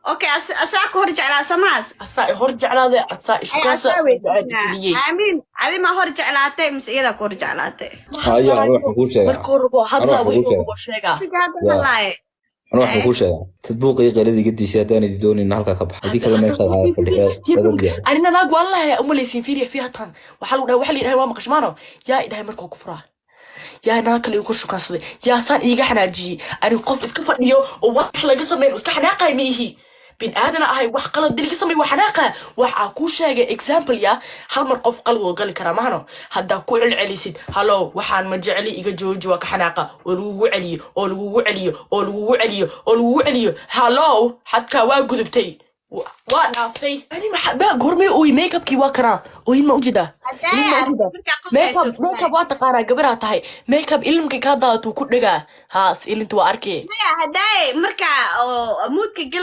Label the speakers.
Speaker 1: Okay, asaa ku hor jeclaa samaas.
Speaker 2: Asaa i hor jeclaaday, asaa ishukaansa
Speaker 1: Asaa
Speaker 2: jecel geliyey.
Speaker 1: Aamin, adi ma hor jeclaatay mise iyadaa ku hor jeclaatay?
Speaker 3: Haya, anu waxaan kuu sheegaa.
Speaker 2: Markuu rabo hadlaa,
Speaker 3: Anuu waxaan kuu
Speaker 2: wuxuu
Speaker 3: sheegaa.
Speaker 2: rabo sheegaa.
Speaker 1: Siga hadda
Speaker 3: Ya.
Speaker 1: hadlaaye.
Speaker 3: Anu waxaan kuu sheegaa, tadbuuqa iyo qaylada iga diisay. Haddaan idi doonin, halkaa ka bax. Haddii kale meeshaad haya fadhiya dadab yahay.
Speaker 2: Anina naag waan lahay umalaysin. Fiiriya fi hatan waxaa lagu dhahay, waxa la yidhahay waa maqashmaano. Yaa idhahay markuu ku furaa, yaa naag kale igu kor shukaansaday, yaa saan iiga xanaajiyey. Ani qof iska fadhiyo oo wax laga sameyn iska xanaaqay ma ihi. Bin aadana ahay, wax qalad dili ka samey waa xanaaqa. Waxaa kuu sheegay example, ya hal mar qof qalad wuu gali karaa mahano. Haddaa ku celcelisid, "Halo, waxaan ma jecli, iga jooji," waa ka xanaaqa. Oo lagugu celiyo, oo lagugu celiyo, oo lagugu celiyo, oo lagugu celiyo, halo, xadkaa waa gudubtay, waa dhaaftay. Ani maxa baa goormay ooy? Makeupkii waa kanaa, ooyin ma ujeedaa? Ilin ma ujeedaa? Makeup, makeup waa taqaanaa, gabaraa tahay. Makeup ilimka kaa daadatuu ku dhegaa, haas ilinta waa arkay.
Speaker 1: Maya, hadaaye markaa oo moodka.